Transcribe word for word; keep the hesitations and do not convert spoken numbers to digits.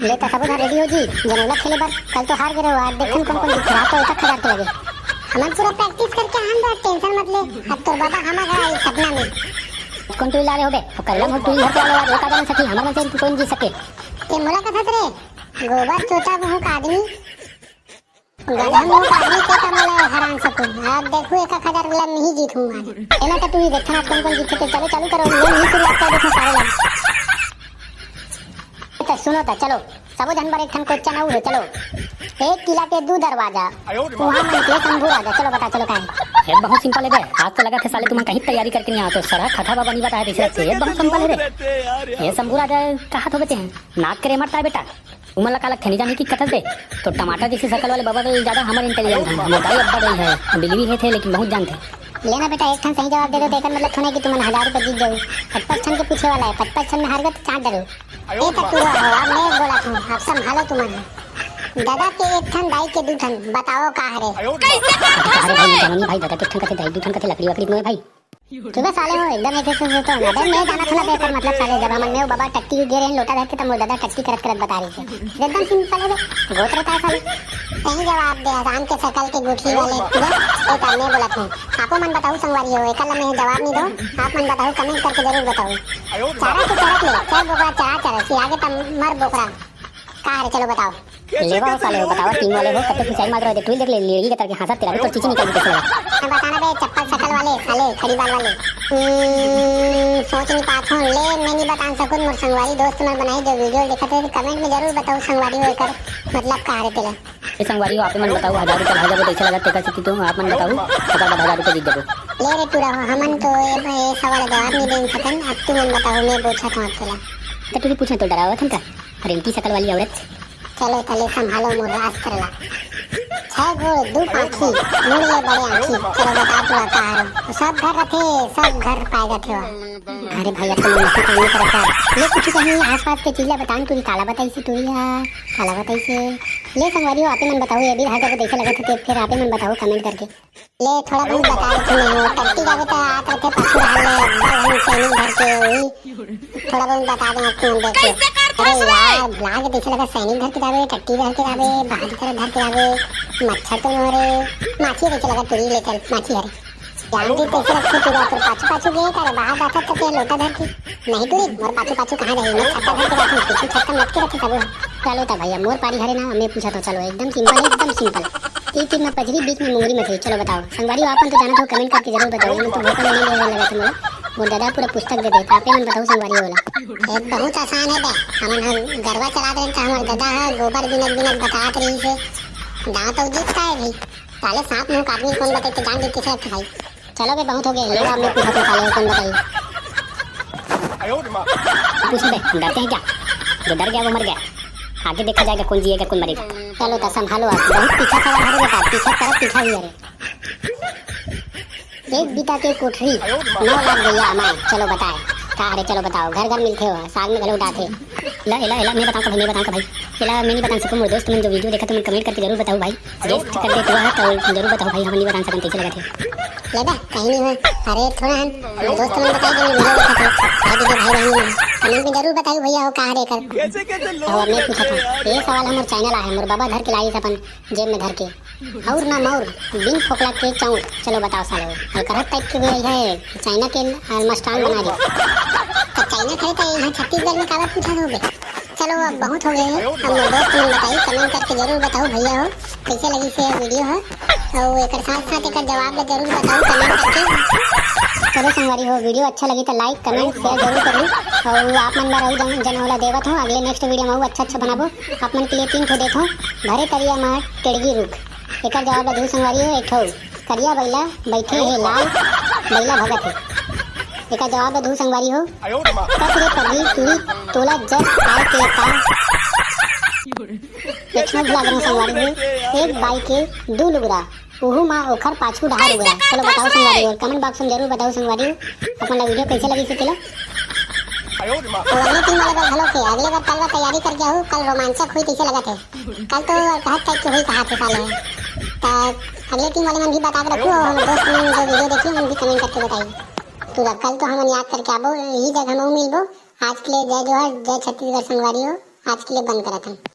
ले त सबो झन रेडी हो जी, जनौला खेले बर। कल तो हार गे रहो, आज देखन कोन कोन जीतथे। आज तो एक एक हजार के लगे। हमन पूरा प्रैक्टिस करके आन बे, टेंशन मत ले। अब तोर बाबा हमर घर आई सपना में। कोन टुरी ला रहे हो बे? अब कल्ला मोर टुरी घर पे आलो, आज एक आदमी सकी, हमर मन से कोई जीत सके। ते मोला कथस रे, गोबर चोचा मुंह का आदमी। गधा मुंह का आदमी के का मोला हरान सकूं। अब देखू एक एक हजार वाला नहीं जीतूं आज। एला तो तू ही देखना कोन कोन जीतथे। चलो चालू करो, ये नहीं शुरुआत कर देथे सारे लोग। तो सुनो तो चलो, सबो झन बर एक ठन क्वेश्चन अउ हे, चलो। एक किला के दू दरवाजा, उहाँ मन के शंभू राजा। चलो बता, चलो का हे? ये बहुत सिंपल हे बे। आज तो लगथे साले तुमन कहीं तैयारी करके नहीं आवत हो, सरहा खथा बाबा नहीं बताए तैसे लगथे। ये बहुत सिंपल हे बे। ये शंभू राजा कहा थो बेटे हैं, नाक के रेमर ताय बेटा। उमन ला का लगथे, नहीं जाने की कथस बे। तो टमाटर जैसे शकल वाले बबा तो ज्यादा हमर इंटेलिजेंट हे, हमर दाई अब्बड़ वही हे, बिलीव हे थे, लेकिन बहुत जानथे। लेना बेटा, एक ठन सही जवाब दे दो, तो एकर मतलब थोड़े कि तुमन हजार रुपए जीत जाओ। पचपन ठन के पूछे वाला हे, पचपन ठन में हार गए तो चाट डरो। ए तो तू रहो, अब मैं बोला था, अब संभालो तुमन। दादा के एक ठन, दाई के दू ठन, बताओ का हरे? कैसे का अरे भाई, मैं जानो नहीं भाई, दादा के एक ठन कथे, दाई दू ठन कथे, लकड़ी वकड़ी में भाई। चुप बे साले हो, एकदम एक से तो ना। अबे मैं जाना थोड़ा बेहतर मतलब साले, जब हमन में वो बाबा टट्टी गिरे हैं लोटा धर के, तब वो दादा टट्टी करत करत बता रही थी। एकदम सिंपल हे बे, गोत रहता है साले। सही जवाब दे, हरान के शकल के गुठली वाले। तुरंत एक आदमी बोला था, आपो मन बताओ संगवारी हो, एकर ला मैं जवाब नहीं दो, आप मन बताओ, कमेंट करके जरूर बताओ। चारा के चरत ले, चर बोकरा चरा चर, सियागे त मर बोकरा। का हरे, चलो बताओ। लेवा हो साले हो, बतावा टीम वाले हो, कते खिंचाई मार रहे हो, टुरी देख ले, लेड़ी के तरह के हाँसत तेरा भी तो चीची निकल गई तेसे लगा। मैं बताना बे, चप्पल शकल वाले, साले, खड़ी बाल वाले। हम्म, सोच नहीं पात हूँ, ले, मैं नहीं बता सकूँ, मोर संगवारी दोस्त मन बनाई जो वीडियो देखत हे, कमेंट में जरूर बताओ संगवारी हो, एकर मतलब का हरे तेला। ए संगवारी हो, आपे मन बताओ, हजार रुपया भाई जब तैसे लगा तेकर सेती तो आप मन बताओ, ओकर बाद हजार रुपया जीत जाबो। ले रे टूरा हो, हमन तो ए, ए सवाल जवाब नहीं दे सकन, अब तू मन बताओ, मैं पूछत हूँ आप तेला। तो तू ही पूछे तो डरावत हन का? रेंटी शकल वाली औरत। चलो तले संभालो मोर अस्त्र ला। छह गोड़, दू पाखी, मुड़ ले बड़े आँखी। चलो बता तू का हरो। सब घर रथे, सब घर पाए जाथे वा। अरे भाई, अब तो मन मस्ती काम नहीं करता। ले कुछ कहीं आसपास के चीज ला बतान, तू ही काला बताई से, तू ही हा, काला बताई से। ले संगवारी हो, आपे मन बताओ, ये भी हर जगह जैसे लगत हे, फिर आपे मन बताओ कमेंट करके। ले, थोड़ा बहुत बता देथन मैं हो। टट्टी जाबे त आत रथे पाछू डाल ले, अब्बड़ झन सैनिक धर के वही। थोड़ा बहुत बता दे आपको, हम देख लो। कैसे करथस अरे रे? यार, लाग जैसे लगा सैनिक धर के जाबे, टट्टी धर के जाबे, बाहर की तरफ धर के जाबे, मच्छर तो नो रे, माछी जैसे लगा टुरी ले चल, माछी हरे। जान दे कैसे रखे तू, तोर पाछू पाछू गए करे, बाहर जाता तो तेरा लोटा धर के। नहीं टुरी, मोर पाछू पाछू कहाँ रही, मैं छत्ता धर के रखी, पीछू छत्ता में लटके रखे सब। चलो ता भैया, मोर पारी हरे ना, मैं पूछा तो चलो, एकदम सिंपल है, एकदम सिंपल। तीर तीर में पजरी, बीच में मुंगरी मछली। चलो बताओ संगवारी हो, आप मन तो जानत हो, कमेंट करके जरूर बताओ। ये तो भोपा नहीं ले लगा थे मोला। मोर दादा पूरा पुस्तक दे दे, तापे मन बताओ संगवारी हो वाला। ये बहुत आसान है बे, हमन हम गरवा चला रहे तो हमार दादा है गोबर बिनत बिनत बतात रही से। गाँव तो जीत का है भाई, साले सांप मुंह का आदमी कौन बताई तो जान दे किसे लगता भाई। चलो बे, बहुत हो गए, ले अब मैं पूछा तो साले कौन बताई। पूछ बे, डरते हैं क्या? जो डर गया वो मर गया। आगे देखा जाएगा कौन जिएगा कौन मरेगा। चलो तो संभालो आप, बहुत पीछा सवाल हरे बेटा, पीछा तरफ पीछा ही हरे। एक बीता के कोठरी, नौ लाख गैया अमाए। चलो बताए का हरे, चलो बताओ। घर घर मिलथे हो, साग में घलो डाथे। एला एला एला मैं बताऊं का भाई, मैं बताऊं का भाई। एला मैं नहीं बता सकूं, मोर दोस्त मन जो वीडियो देखा तो मन कमेंट करके जरूर बताओ भाई। गेस कर दे तू हा तो जरूर बताओ भाई, हम नहीं बता सकन कैसे लगा थे। ले बे, कहीं नहीं हो। अरे थोड़ा हम दोस्त मन बताई देंगे वीडियो देखा थे। भाई दीदी भाई बहन मन कमेंट में जरूर बताओ भैया हो का हरे कर। कैसे कैसे लोग और मैं पूछा था, ये सवाल हमर चैनल आहे, मोर बाबा धर के लाइस अपन जेब में धर के। और ना मौर, बिन फोकला के चाउर। चलो बताओ सालो, अलकरहत टाइप के भी है, चाइना के मस्टांग बना दे। तो चाइना खड़े तो यहाँ छत्तीसगढ़ में काबर पूछा हो बे? चलो अब बहुत हो गए हैं। अब मोर दोस्त मन बताई, कमेंट करके जरूर बताओ भैया हो, कैसे लगी से वीडियो है। और एकर साथ साथ एकर जवाब ला जरूर बताओ कमेंट करके। चलो संगवारी हो, वीडियो अच्छा लगी तो लाइक कमेंट शेयर जरूर करो। और आप मन बर अउ जन जनौला देवत हो, अगले नेक्स्ट वीडियो में अउ अच्छा अच्छा बनाबो। आप मन के लिए तीन ठो देथो, भरे तरिया में टेड़गी रुख। एकर जवाब ला दू संगवारी हो, एक ठो करिया बैला बैठे हे लाल बैला भगत हे। एकर जवाब ला दू संगवारी हो, कस रे पगली टूरी तोला जस आय के का। एक ठो भुला गए संगवारी हो, एक बाई के दू लुगरा, उहू मा ओखर पाछू डहार उगरा। चलो बताओ संगवारी हो, कमेंट बॉक्स में जरूर बताओ संगवारी हो, अपन ला वीडियो कैसे लगी से तेला। तो अगले टीम वाले बर घलो के अगले बार कल बार तैयारी करके आऊ, कल रोमांचक हुई तैसे लगत है। कल तो कहत टाइप के हुई कहा थे साले। त अगले टीम वाले मन भी बता के रखू, और हमर दोस्त मन जो वीडियो देखिए मन भी कमेंट करके बताइए। तो कल तो हमन याद करके आबो, यही जगह में मिलबो। आज के लिए जय जोहार, जय छत्तीसगढ़ संगवारी हो। आज के लिए बंद करत हन।